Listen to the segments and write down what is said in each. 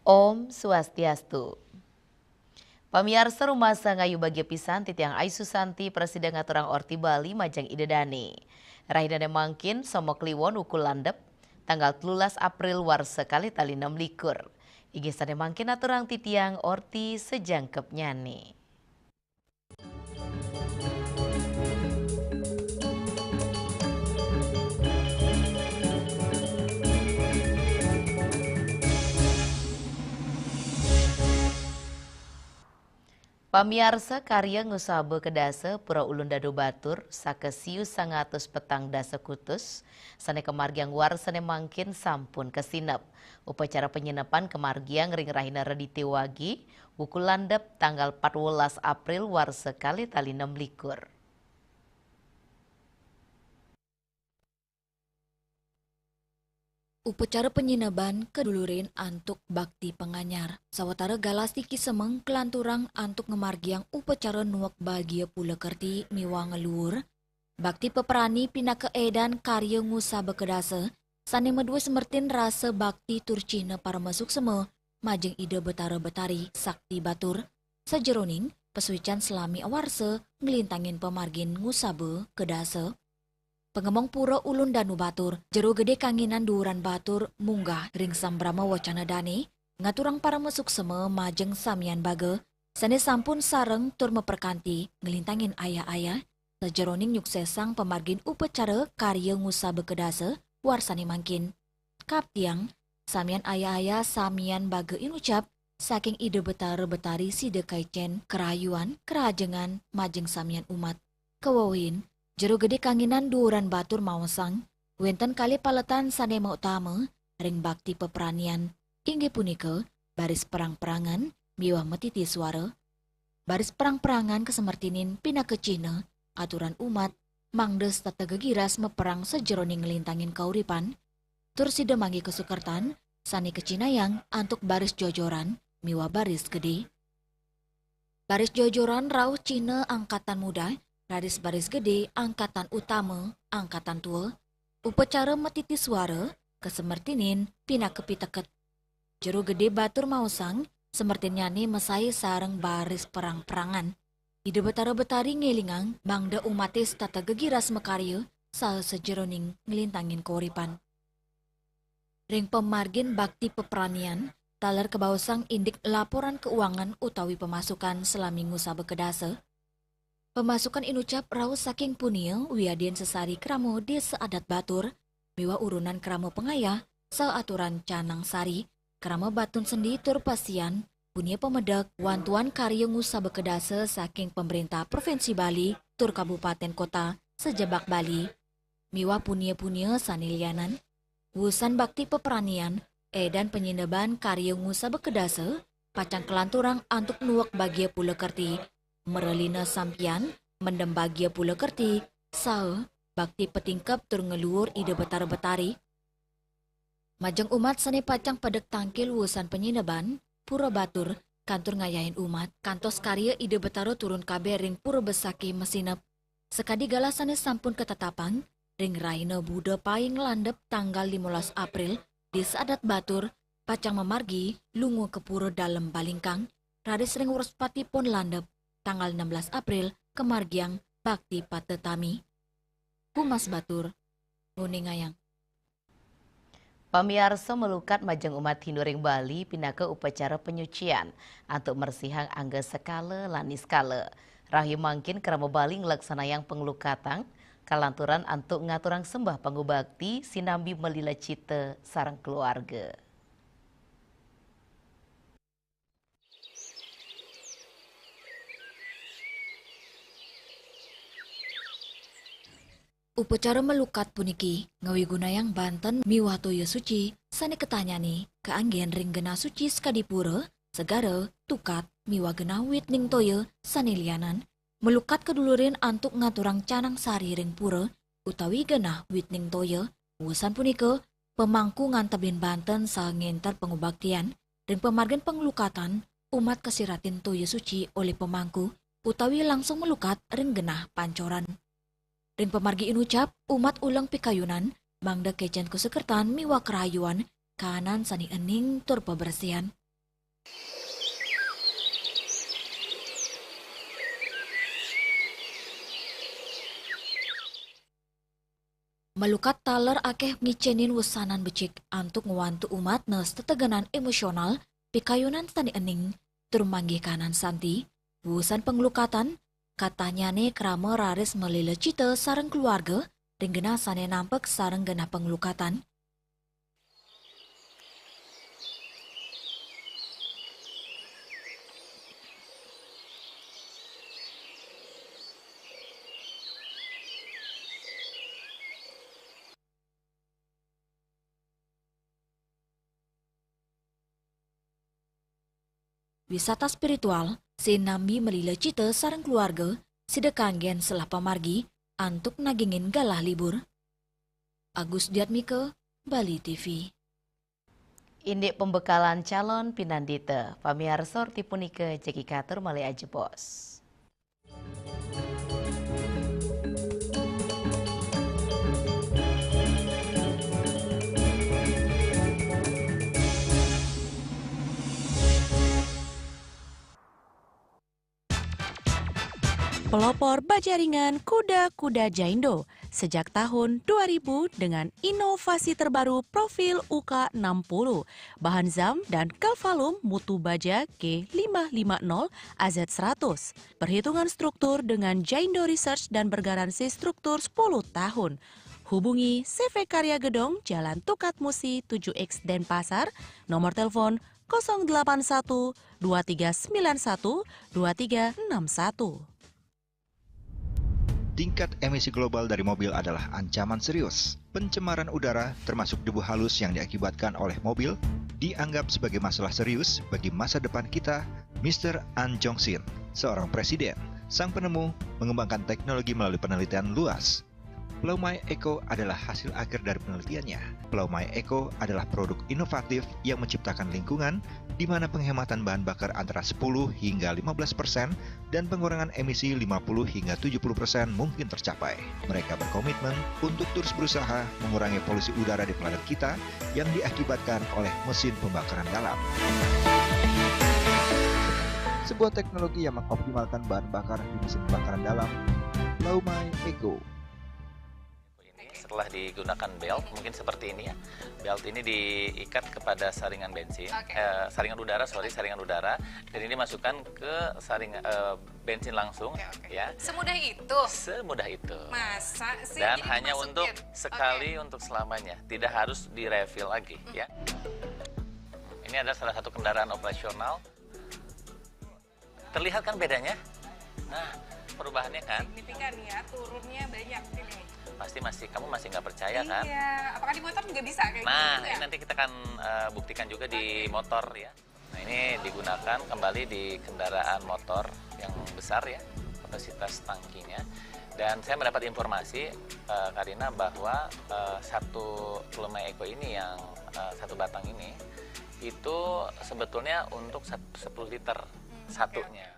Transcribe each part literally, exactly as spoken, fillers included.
Om Swastiastu. Pamiarsa, rumasa ngayu bagia pisan titiang Ai Susanti prasida ngaturang orti Bali majeng Ida Dane. Rahina ne mangkin Somo Kliwon wuku landep, tanggal telulas April warsa kalih tali enam likur. Inggih sane mangkin aturang titiang orti sajangkepnyane. Pamiarsa, karya ngusaba kedasa pura ulun dadu batur, saka siu sangatus petang dasa kutus, sane kamargiang warsa ne mangkin sampun kasinep. Upacara panyinepan kamargiang ring rahina Redite Wage, wuku landep, tanggal patbelas April warsa kalih tali enam likur. Upacara panyineban kadulurin antuk bakti panganyar. Sawatara galah siki semeng kalanturang antuk ngamargiang upacara nuek bagia pula kerti miwah ngluur. Bakti peprani pinaka edan karya ngusaba kedasa, sane madua semertin rasa bakti tur cihna paramasuksema majeng Ida Betara Betari Sakti Batur, sajeroning pasuican salami awarsa nglintangin pamargin ngusaba kedasa. Pangemong pura ulun danu batur, Jero Gede Kanginan Duuran Batur munggah ring Sang Brahma Wacana Dane, ngaturang paramasuksema majeng samian baga, sane sampun sareng tur maperkanti nglintangin ayah-ayah, sajeroning nyuksesang pamargin upacara karya ngusaba kedasa warsane mangkin. Kaptiang, samian ayah-ayah, samian baga inucap saking Ida Betara Betari Sida Kaicen, karayuan, karahajengan, majeng samian umat. Kawewehin, Jero Gede Kanginan Duuran Batur maosang, wenten kalih paletan sane mautama ring bakti pepranian, inggih punika baris perang-perangan miwah matiti suara. Baris perang-perangan kasemertinin pinaka cihna aturan umat mangda setata gegiras maperang sajeroning nglintangin kauripan, tur sida manggi kasukertan sane kacihnayang antuk baris jojoran miwah baris gede. Baris jojoran rauh cihna angkatan muda, raris baris gede angkatan utama, angkatan tua. Upacara matiti suara kasemertinin pinaka piteket. Jero Gede Batur maosang, semertinnyane masae sareng baris perang-perangan. Ida Betara Betari ngelingang mangda umate setata gegiras makarya saha sajeroning nglintangin kauripan. Ring pamargin bakti pepranian, taler kabaosang indik laporan keuangan utawi pemasukan salami ngusaba kedasa. Pemasukan inucap rauh saking punia wiadin sesari krama Desa Adat Batur miwah urunan krama pangayah saha aturan canang sari, krama batun sendi tur pasian, punia pamedek, wantuan karya ngusaba kedasa saking Pemerintah Provinsi Bali tur Kabupaten Kota sajebag Bali, miwah punia-punia sane lianan. Wusan bakti pepranian, edan panyineban karya ngusaba kedasa, pacang kalanturang antuk nuek bagia pula kerti, marelina sampian, mendem bagia pula kerti, saha bakti patingkep tur ngluur Ida Betara Betari. Majeng umat sane pacang pedek tangkil wusan panyineban, pura batur, kantur ngayahin umat, kantos karya Ida Betara turun kabeh ring pura besake masinep. Sakadi galah sane sampun katetapang, ring rahina Buda Paing landep tanggal limolas April, Desa Adat Batur pacang mamargi lunga ka Pura Dalem Balingkang, raris ring Wrespati Pon landep tanggal enam belas April kamargiang bakti pata tami. Humas Batur nguningayang. Pamiarsa, malukat majeng umat Hindu ring Bali pinaka upacara panyucian antuk mersihang angga sekala lan niskala. Rahayu mangkin krama Bali nglaksanayang panglukatang, kalanturan antuk ngaturang sembah pangubakti sinambi malila cita sareng keluarga. Upacara melukat puniki ngawigunayang banten miwah toya suci sane katanyane kaanggen ring genah suci sakadi pura, segara, tukad, miwah genah wit ning toya sane lianan. Melukat kadulurin antuk ngaturang canang sari ring pura utawi genah wit ning toya. Wusan punika, pamangku ngantebin banten saha ngenter pangubaktian. Ring pamargin panglukatan, umat kasiratin toya suci olih pamangku utawi langsung melukat ring genah pancoran. Ring pamargi inucap, umat uleng pikayunan mangda kecen kasakertan miwah karahayuan, kaanan sane ening tur pabersihan. Melukat taler akeh ngicenin wesanan becik antuk ngwantu umat nes tetegenan emosional, pikayunan sane ening, tur manggih kaanan santi. Wusan panglukatan, katahnyane krama raris malila cita sareng keluarga ring genah sane nampek sareng genah panglukatan. Wisata spiritual, sinambi malila cita sareng keluarga, sida kanggen selah pamargi antuk nagingin galah libur. Agus Diatmika, Bali T V. Indik pembekalan calon pinandita, pamiarsa, reti punika jagi katur malih ajebos. Pelopor bajaringan kuda-kuda Jaindo sejak tahun dua ribu dengan inovasi terbaru profil U K enam puluh, bahan zam dan Calvalum mutu baja G lima lima nol A Z seratus. Perhitungan struktur dengan Jaindo Research dan bergaransi struktur sepuluh tahun. Hubungi C V Karya Gedong, Jalan Tukad Musi tujuh X, Denpasar, nomor telepon kosong delapan satu dua tiga sembilan satu dua tiga enam satu. Tingkat emisi global dari mobil adalah ancaman serius. Pencemaran udara, termasuk debu halus yang diakibatkan oleh mobil, dianggap sebagai masalah serius bagi masa depan kita. Mister An Jong Sin, seorang presiden, sang penemu, mengembangkan teknologi melalui penelitian luas. Plow My Eco adalah hasil akhir dari penelitiannya. Plow My Eco adalah produk inovatif yang menciptakan lingkungan di mana penghematan bahan bakar antara sepuluh hingga lima belas persen dan pengurangan emisi lima puluh hingga tujuh puluh persen mungkin tercapai. Mereka berkomitmen untuk terus berusaha mengurangi polusi udara di planet kita yang diakibatkan oleh mesin pembakaran dalam. Sebuah teknologi yang mengoptimalkan bahan bakar di mesin pembakaran dalam, Plow My Eco. Ini setelah digunakan belt, mungkin seperti ini ya. Belt ini diikat kepada saringan bensin, Oke. eh, saringan udara, sorry, saringan udara, dan ini dimasukkan ke saring eh, bensin langsung, Oke, oke. ya. Semudah itu. Semudah itu. Masa sih? Dan Jadi hanya dimasukin? untuk sekali, Oke. untuk selamanya, tidak harus di-refill lagi, ya. Ini adalah salah satu kendaraan operasional. Terlihat kan bedanya? Nah, perubahannya kan? Signifikan ya, turunnya banyak ini. Pasti masih, kamu masih nggak percaya kan? Iya, apakah di motor juga bisa kayak Nah, gitu juga? ini nanti kita akan eh, buktikan juga di Oke. motor ya. Nah, ini digunakan kembali di kendaraan motor yang besar ya, kapasitas tangkinya. Dan saya mendapat informasi, eh, Karina, bahwa eh, satu Plow My Eco ini yang eh, satu batang ini, itu sebetulnya untuk sat- sepuluh liter Hmm, oke, satunya.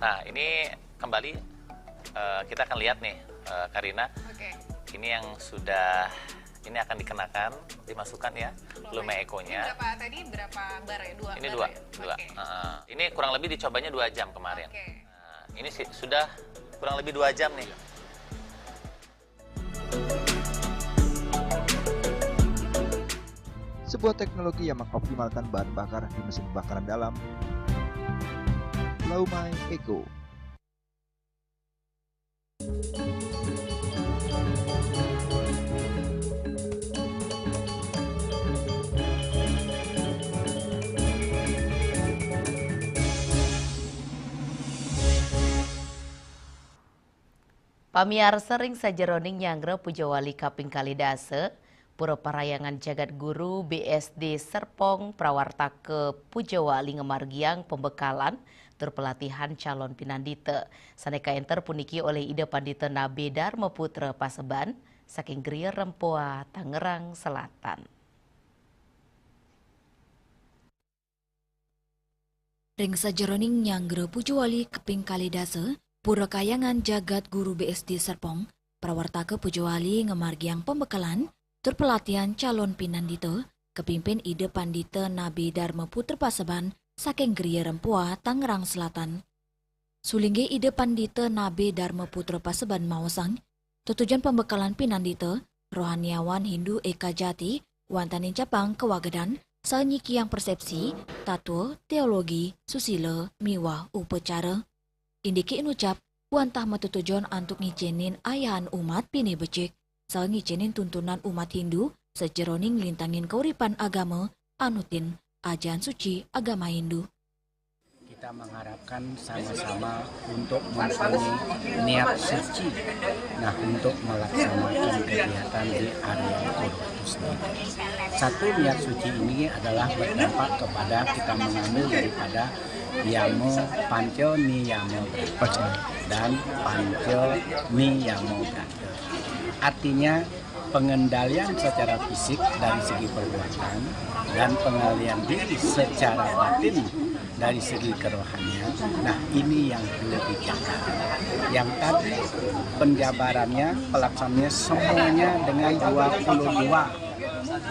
Nah, ini kembali eh, kita akan lihat nih, eh, Karina. Oke. Ini yang sudah, ini akan dikenakan, dimasukkan ya, Plow My Eco-nya. Ini berapa tadi? Berapa bar ya? Dua Ini bar dua, ya? dua. Oke. Heeh. Ini kurang lebih dicobanya dua jam kemarin. Oke. Nah, ini sih sudah kurang lebih dua jam nih. Sebuah teknologi yang mengoptimalkan bahan bakar di mesin pembakaran dalam, Plow My Eco. Pamiarsa, ring sajeroning nyanggra Pujawali kaping kalih dasa, Pura Parhyangan Jagat Guru B S D Serpong prawartaka Pujawali ngamargiang pembekalan tur pelatihan calon pinandita sane kaenter puniki olih Ida Pandita Nabe Darma Putra Paseban saking Griya Rempoa, Tangerang Selatan. Ring sajeroning nyanggra Pujawali kaping kalih dasa, Pura Kahyangan Jagat Guru B S D Serpong, prawartaka Pujawali ngamargiang pembekalan tur pelatihan calon pinandita, kapimpin Ida Pandita Nabe Darma Putra Paseban saking Griya Rempoa, Tangerang Selatan. Sulinggih Ida Pandita Nabe Darma Putra Paseban maosang, tetujon pembekalan pinandita, rohaniawan Hindu Eka Jati, wantah nincapang kawagedan, saha nyikiang persepsi, tatwa, teologi, susila, miwah upacara. Indike inucap, wantah matetujon antuk ngicenin ayahan umat pinih becik, saha ngicenin tuntunan umat Hindu sajeroning nglintangin kauripan agama, anutin ajaran suci agama Hindu. Kita mengharapkan sama-sama untuk mempunyai niat suci, nah, untuk melaksanakan kegiatan di area Purwokerto sendiri. Satu niat suci ini adalah berdampak kepada kita mengambil daripada yama, panca niyama brata dan panca niyama brata. Artinya, pengendalian secara fisik dari segi perbuatan dan pengendalian diri secara batin dari segi kerohanian. Nah, ini yang perlu dijaga. Yang tadi penjabarannya, pelaksananya semuanya dengan dua puluh dua,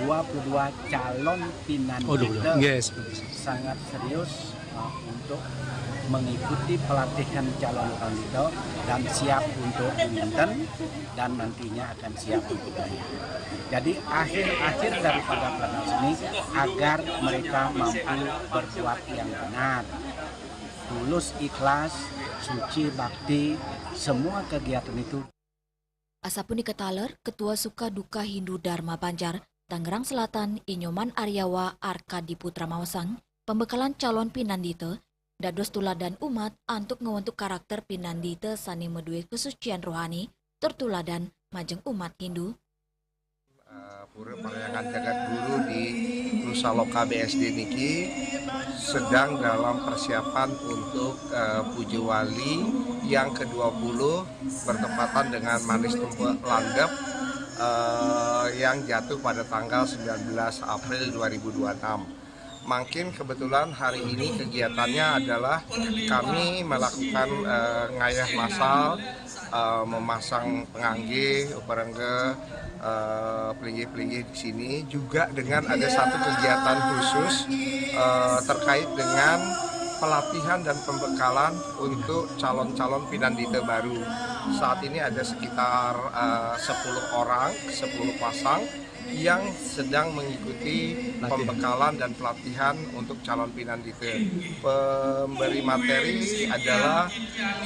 dua puluh dua calon pinandita. Oh, dua puluh dua. Yes, betul. Sangat serius, uh, untuk mengikuti pelatihan calon pandita dan siap untuk dinten dan nantinya akan siap untuk bayar. Jadi, akhir-akhir daripada pelaksanaan ini agar mereka mampu berbuat yang benar, tulus, ikhlas, suci, bakti, semua kegiatan itu. Asapunika taler, Ketua Suka Duka Hindu Dharma Banjar, Tangerang Selatan, I Nyoman Aryawa Arkadi Putra maosang, pembekalan calon pinandita dados tuladan umat antuk ngwentuk karakter pinandita sane madue kasucian rohani tur tuladan majeng umat Hindu. Eh, Pura Parhyangan Jagat Guru di Nusa Loka B S D niki sedang dalam persiapan untuk, eh, Puja Wali yang kedua puluh bertepatan dengan Manis Tumpuk Landep, eh, yang jatuh pada tanggal sembilan belas April dua ribu dua enam. Mangkin kebetulan hari ini kegiatannya adalah kami melakukan, eh, ngayah masal, eh, memasang pangangge, uparengga, eh, pelinggih-pelinggih di sini, juga dengan ada satu kegiatan khusus, eh, terkait dengan pelatihan dan pembekalan untuk calon-calon pinandita baru. Saat ini ada sekitar, eh, sepuluh orang, sepuluh pasang yang sedang mengikuti pembekalan dan pelatihan untuk calon pinandita. Pemberi materi adalah,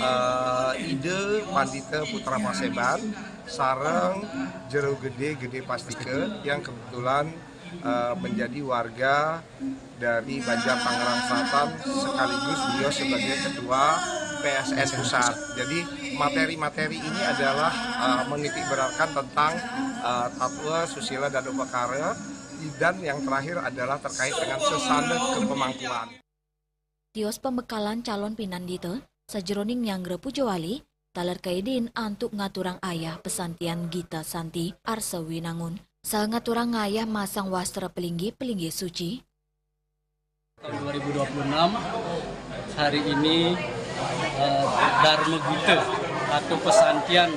eh, Ida Pandita Putra Paseban sareng Jero Gede, Gede Pastika, yang kebetulan, eh, menjadi warga dari Banjar Tangerang Selatan, sekaligus beliau sebagai ketua P S N pusat. Jadi, materi-materi ini adalah, eh, menitiberarkan tentang, eh, tatwa, susila, dan upakara, dan yang terakhir adalah terkait dengan sesana kepemangkuan. Tios pembekalan calon pinandita sajeroning nyanggra puja wali, taler kaidin antuk ngaturang ayah pesantian Gita Santi Arsa Winangun, saha ngaturang ngayah masang wastra pelinggih-pelinggih suci. Tahun dua ribu dua puluh enam, hari ini, eh, Dharma Gita atau pesantian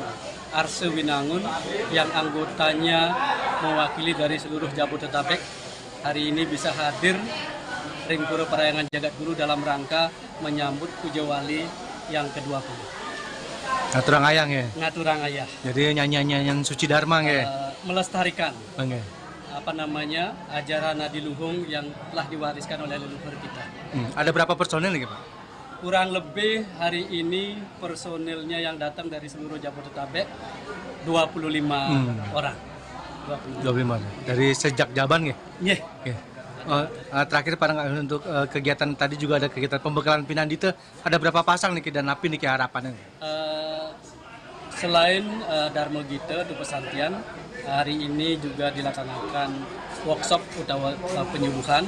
Arsa Winangun yang anggotanya mewakili dari seluruh Jabodetabek hari ini bisa hadir ring Pura Parhyangan Jagat Guru dalam rangka menyambut Puja Wali yang kedua puluh. Ngaturang ayah, nggih? Ngaturang ayah. Jadi, nyanyian-nyanyian suci Dharma, nggih? Eh, melestarikan. Nggih. Apa namanya, ajaran adiluhung yang telah diwariskan oleh leluhur kita. Hmm, ada berapa personil nih, Pak? Kurang lebih hari ini personilnya yang datang dari seluruh Jabodetabek dua puluh lima orang. Hmm. Dua puluh lima. Dua puluh lima. Dari sejak jaban, nggih? Nggih. Nggih. Oh, eh, terakhir, Pak, untuk, eh, kegiatan tadi juga ada kegiatan pembekalan pinandita. Ada berapa pasang niki dan napi niki harapannya? Eh, Selain uh, Darmo Gita atau pesantian, hari ini juga dilaksanakan workshop utawa uh, penyuluhan,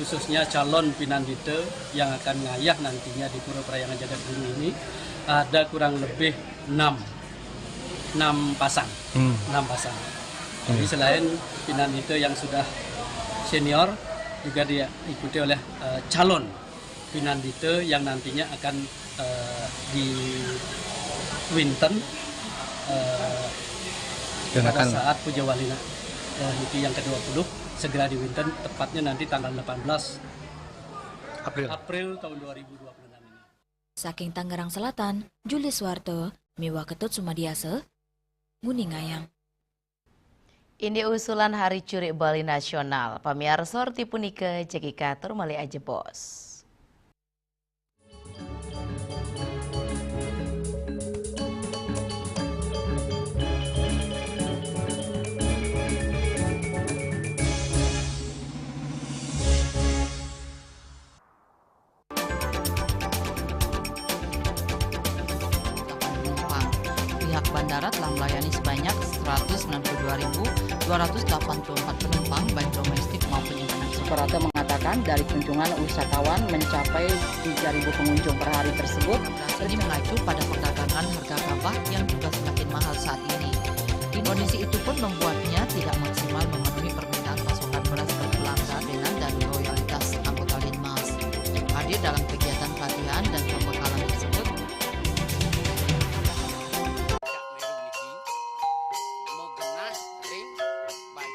khususnya calon pinandita yang akan ngayah nantinya di Pura Parhyangan Jagat Guru ini, ada kurang lebih enam, enam pasang, hmm. enam pasang. Jadi hmm. selain pinandita yang sudah senior, juga diikuti oleh uh, calon pinandita yang nantinya akan uh, di Winten uh, pada saat Puja Walina uh, niki yang kedua puluh segera di Winten, tepatnya nanti tanggal delapan belas April. April tahun dua ribu dua puluh enam ini. Saking Tangerang Selatan, Juli Suwarto, miwah Ketut Sumadiasa, nguningayang. Indik usulan Hari Curik Bali Nasional, pamiarsa reti punika jagi katur malih ajebos. Pihak bandara telah melayani sebanyak seratus sembilan puluh dua ribu dua ratus delapan puluh empat penumpang, baik domestik maupun internasional. Suprapto mengatakan dari kunjungan wisatawan mencapai tiga ribu pengunjung per hari tersebut. Ini mengacu pada perdagangan harga gabah yang juga semakin mahal saat ini. Kondisi itu pun membuatnya tidak maksimal memenuhi permintaan pasokan beras ke pelanggan dan loyalitas anggota Linmas. Hadir dalam kegiatan pelatihan dan pembekalan tersebut.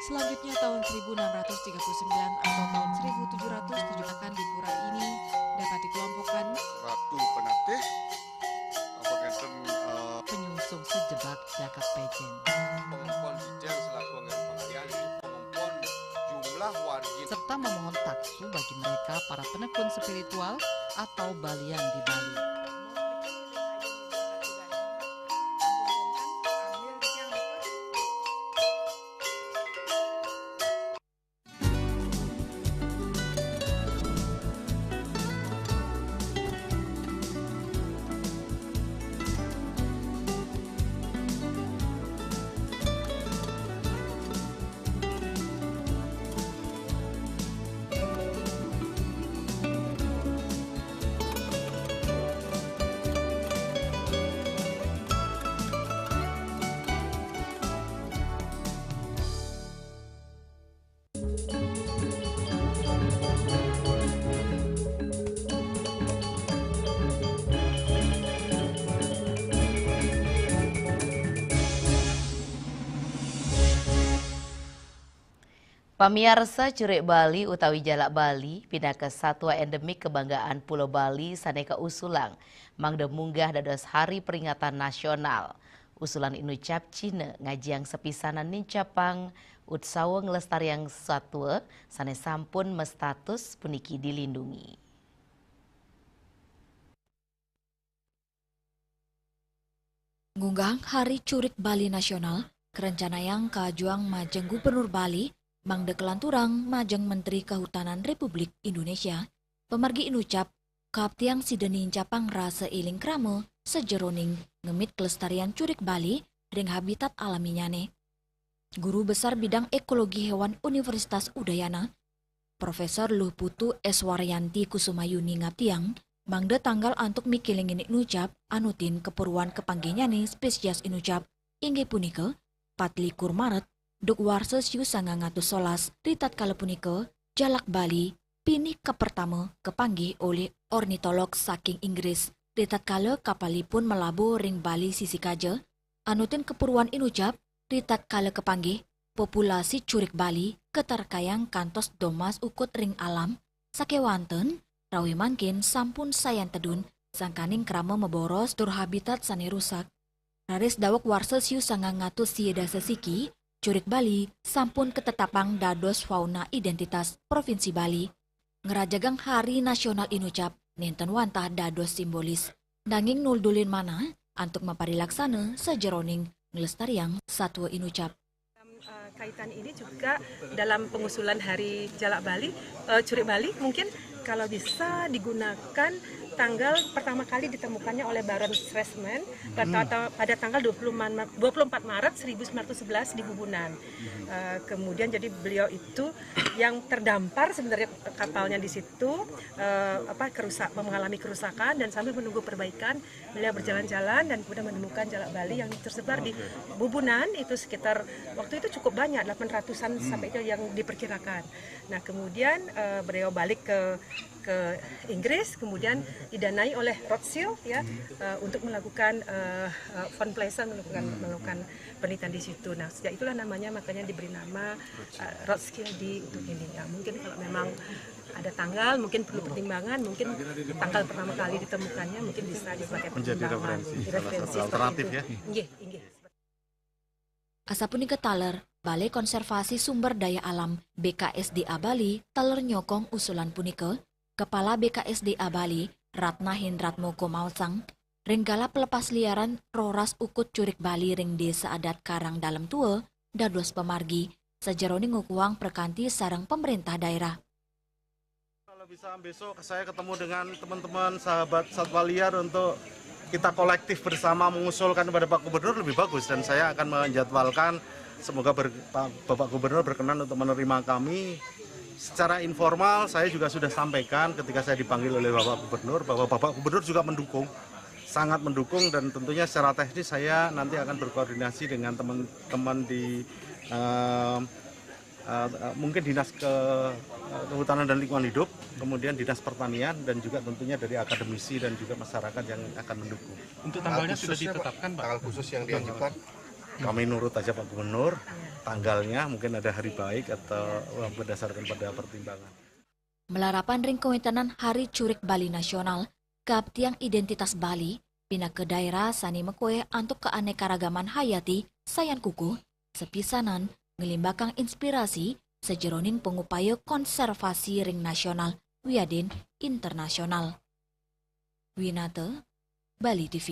Selanjutnya, tahun seribu enam ratus tiga puluh sembilan atau tahun seribu tujuh ratus tujuh akan di pura ini dapat dikelompokkan Ratu Penatih, apa ngenten, eh, penyungsung sejebak jagat pejen. Pengempon sijil selaku anggaran pengalihan, pengempon jumlah wargi serta memohon taksu bagi mereka para penekun spiritual atau balian di Bali. Pamiarsa, Curik Bali utawi Jalak Bali pinaka satua endemik kebanggaan Pulo Bali sane kausulang mangda munggah dados hari peringatan nasional. Usulan inucap Cina ngajiang sapisanan nincapang utsawa nglestariang satua sane sampun mastatus puniki dilindungi. Ngunggahang Hari Curik Bali Nasional, karencanayang kaajuang majeng Gubernur Bali, mangda kalanturang majeng Menteri Kahutanan Republik Indonesia, pamargi inucap kaaptiang sida nincapang rasa eling krama sajeroning ngemit kelestarian curik Bali ring habitat alaminyane. Guru Besar Bidang Ekologi Hewan Universitas Udayana, Profesor Luh Putu Eswaryanti Kusumayuni ngaptiang, mangda tanggal antuk mikiling indik nucap anutin kapurwan kapanggihnyane spesies inucap, inggih punika patlikur Maret, duk warsa siu sangang atus solas, ritatkala punika Jalak Bali pinih kapertama kapanggih olih ornitolog saking Inggris, ritatkala kapalipun malabuh ring Bali sisi kaja, anutin kapurwan inucap, ritatkala kapanggih, populasi curik Bali katarkayang kantos domas ukut ring alam, sakewanten, rawe mangkin sampun sayan tedun, sangkaning krama maboros tur habitat sane rusak. Raris daweg warsa siu sangang atus sia dasa siki, curik Bali sampun katetapang dados fauna identitas Provinsi Bali. Ngrajegang Hari Nasional inucap nenten wantah dados simbolis, nanging nuldulin manah antuk maparilaksana sajeroning nglestariang satua inucap. Dalam, eh, kaitan ini juga dalam pengusulan Hari Jalak Bali, eh, Curik Bali, mungkin kalau bisa digunakan Tanggal pertama kali ditemukannya oleh Baron Stresemann pada, pada tanggal dua puluh Mar-, dua puluh empat Maret seribu sembilan ratus sebelas di Bubunan. Eh, kemudian jadi beliau itu yang terdampar sebenarnya kapalnya di situ, eh, apa, kerusak, mengalami kerusakan, dan sambil menunggu perbaikan, beliau berjalan-jalan dan kemudian menemukan jalak Bali yang tersebar di Bubunan itu sekitar, waktu itu cukup banyak, delapan ratusan sampai itu yang diperkirakan. Nah, kemudian, eh, beliau balik ke ke Inggris, kemudian didanai oleh Rothschild, ya, eh, untuk melakukan, eh, eh, von Pleasant, melakukan, melakukan penelitian di situ. Nah, sejak itulah namanya, makanya diberi nama, eh, Rothschild di untuk ini. Ya, mungkin kalau memang ada tanggal, mungkin perlu pertimbangan, mungkin tanggal pertama kali ditemukannya mungkin bisa dipakai menjadi pertimbangan, referensi, salah referensi satu seperti alternatif itu. Ya. Nggih, nggih. Asapunika taler, Balai Konservasi Sumber Daya Alam B K S D A Bali taler nyokong usulan punika, Kepala B K S D A Bali, Ratna Hendratmoko maosang, ring galap pelepas liaran roras ukut curik Bali ring Desa Adat Karang Dalem Tua, dados pamargi, sajeroning ngukuhang prakanti sareng pemerintah daerah. Kalau bisa besok saya ketemu dengan teman-teman sahabat satwa liar untuk kita kolektif bersama mengusulkan kepada Pak Gubernur lebih bagus, dan saya akan menjadwalkan, semoga ber-, Pak, Bapak Gubernur berkenan untuk menerima kami. Secara informal saya juga sudah sampaikan ketika saya dipanggil oleh Bapak Gubernur bahwa Bapak Gubernur juga mendukung, sangat mendukung, dan tentunya secara teknis saya nanti akan berkoordinasi dengan teman-teman di, eh, eh, eh, mungkin Dinas ke-, eh, Kehutanan dan Lingkungan Hidup, kemudian Dinas Pertanian, dan juga tentunya dari akademisi dan juga masyarakat yang akan mendukung. Untuk tanggalnya sudah ditetapkan, Pak? Tanggal khusus yang diajukan? Kami nurut aja Pak Gubernur, tanggalnya mungkin ada hari baik atau, eh, berdasarkan pada pertimbangan. Malarapan ring kawéntenan Hari Curik Bali Nasional, kaaptiang identitas Bali, pinaka daerah sané makuéh antuk keanekaragaman hayati sayan kukuh, sapisanan nglimbakang inspirasi sajeroning pangupaya konservasi ring nasional wiadin internasional. Winata, Bali T V.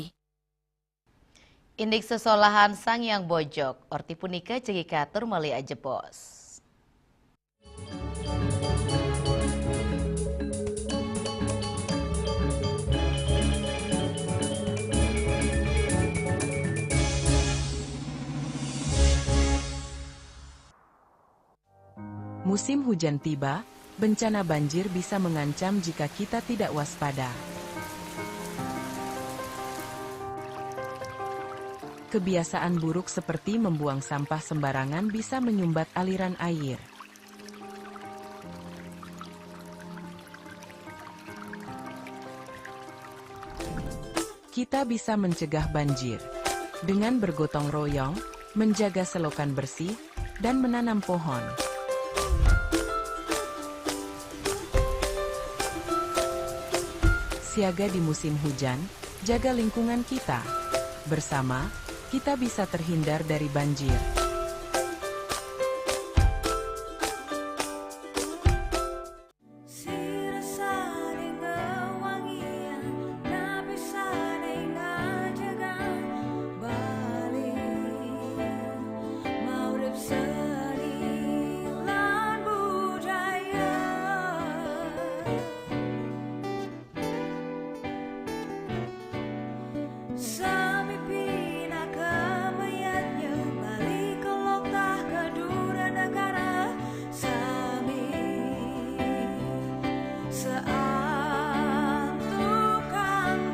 Indik sesolahan Sang Hyang Bojog, orti punika jagi katur malih ajebos. Musim hujan tiba, bencana banjir bisa mengancam jika kita tidak waspada. Kebiasaan buruk seperti membuang sampah sembarangan bisa menyumbat aliran air. Kita bisa mencegah banjir dengan bergotong royong, menjaga selokan bersih, dan menanam pohon. Siaga di musim hujan, jaga lingkungan kita. Bersama, kita bisa terhindar dari banjir. Sami pinaka mayadnya, balik ke loktah ke dura negara. Sami seantukan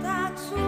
taksu.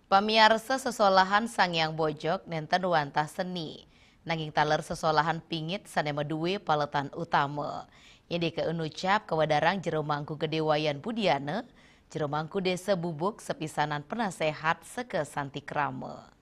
Pamiarsa, sesolahan Sang Hyang Bojog nénten wantah seni. Nanging taler sesolahan pingit sane madue paletan utama. Indik inucap kawedarang Jero Mangku Gede Wayan Budiana, Jero Mangku Desa Bubuk sepisanan penasehat seke Santi Krama.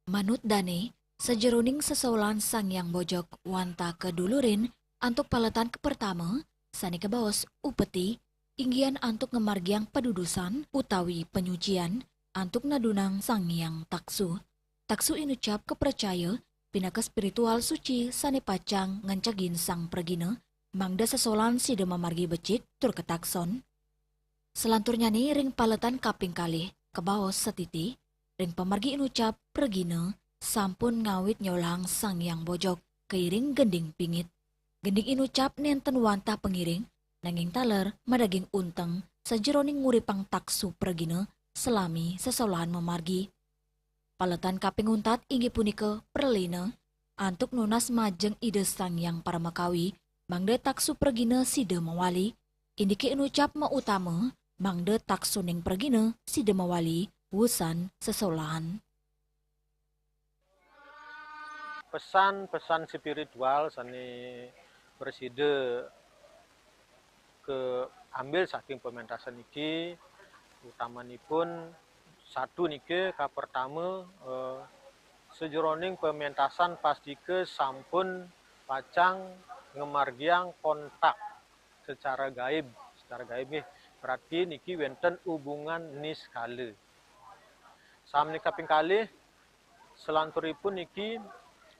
Manut dane, sajeroning sesolahan Sang Hyang Bojog wantah kadulurin antuk paletan kapertama, sane kabaos upeti, inggihan antuk ngamargiang padudusan utawi panyucian antuk nadunang Sang Hyang Taksu. Taksu inucap kapracaya pinaka spiritual suci sane pacang ngancegin sang pragina, mangda sesolahan sida mamargi becik tur katakson. Selanturnyane ring paletan kaping kalih, kabaos satiti, ring pamargi inucap pragina sampun ngawit nyolahang Sang Hyang Bojog kairing gending pingit. Gending inucap nenten wantah pangiring, nanging taler madaging unteng sajeroning nguripang taksu pragina salami sesolahan mamargi. Paletan kaping untat inggih punika pralina antuk nunas majeng Ida Sang Hyang Paramakawi, mangda taksu pragina sida mawali, indike inucap mautama, mangda taksuning pragina sida mawali wusan sesolahan. Pesan-pesan spiritual sane prasida keambil saking pementasan niki, utamanipun satu niki, kapertama, eh, sajeroning pementasan pastika sampun pacang ngamargiang kontak secara gaib, secara gaib nggih, berarti niki wenten hubungan niskala. Sami kaping kalih, selanturipun niki,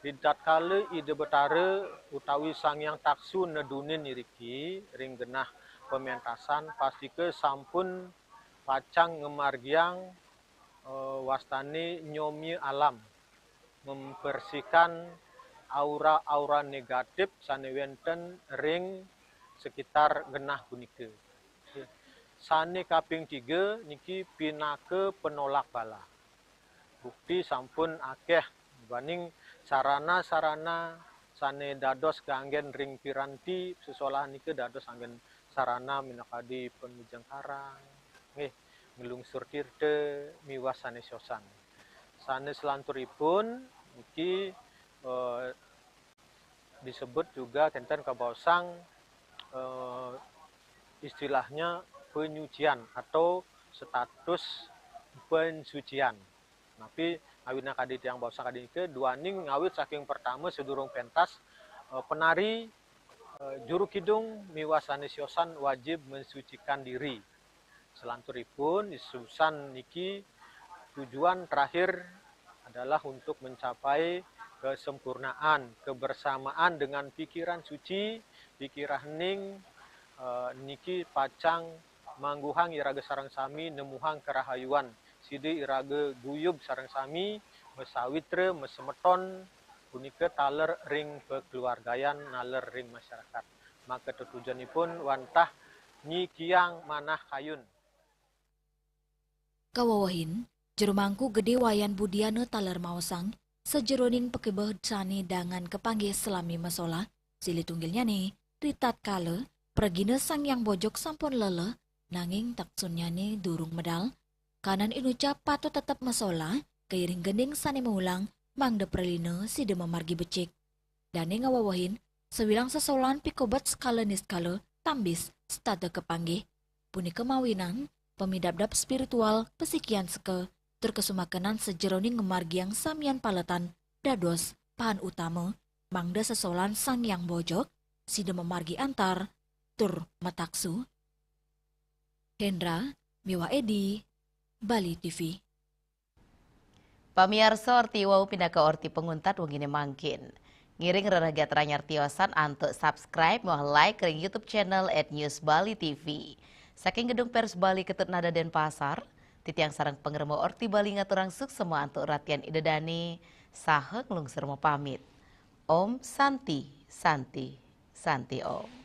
ritatkala Ida Betara utawi Sang Hyang Taksu nedunin iriki ring genah pementasan, pastika sampun pacang ngamargiang, eh, wastane nyomya alam, membersihkan aura-aura negatif sane wenten ring sekitar genah punika. Sane kaping tiga niki pinaka penolak bala. Bukti sampun akeh baning sarana-sarana sane dados kanggen ring piranti sesolahan nika dados anggen sarana minakadi panujeng karang, nggih, nglungsur tirta miwah sane siosan. Sane selanturipun niki, eh, disebut juga kenten kabaosang, eh, istilahnya penyucian atau status pensucian. Napi ngawit kadi tiang baosang kadi nika, duaning ngawit saking pertama sedurung pentas, eh, penari, eh, juru kidung miwah sane siosan wajib mensucikan diri. Selanturipun, isusan niki tujuan terakhir adalah untuk mencapai kesempurnaan, kebersamaan dengan pikiran suci, pikiraning, eh, niki pacang mangguhang iraga sareng sami nemuhang karahayuan. Sida iraga guyub sareng sami masawitra, masemeton, punika taler ring pakeluargayan, naler ring masyarakat. Maka tetujonipun wantah nyikiang manah kayun. Kawewehin, Jero Mangku Gede Wayan Budiana taler maosang, sajeroning pakebeh sane dangan kapanggih salami masolah, silih tunggilnyane, ritatkala pragina Sang Hyang Bojog sampun leleh, nanging taksunnyane durung medal, kanan inucap patut tetep masolah, kairing gending sane maulang, mangda pralina sida mamargi becik. Dane ngawewehin, sawilang sesolahan pikobet sekala niskala, tambis, setata kapanggih. Punika mawinan, pamidabdab spiritual, pasikian seka, tur kasumakenan sajeroning ngamargiang samian paletan, dados, pahan utama, mangda sesolahan Sang Hyang Bojog, sida mamargi antar, tur mataksu. Hendra, miwah Edi, Bali T V. Pamiarsa, orti wau pinaka orti panguntat wengine mangkin. Ngiring rereh gatra nyartiosan antuk subscribe miwah like ring YouTube channel at News Bali T V. Saking Gedung Pers Bali Ketut Nada Denpasar, titiang sareng pangrema Orti Bali ngaturang suksema antuk ratian Ida dane saha nglungsur mapamit. Om Santi, Santi, Santi Om.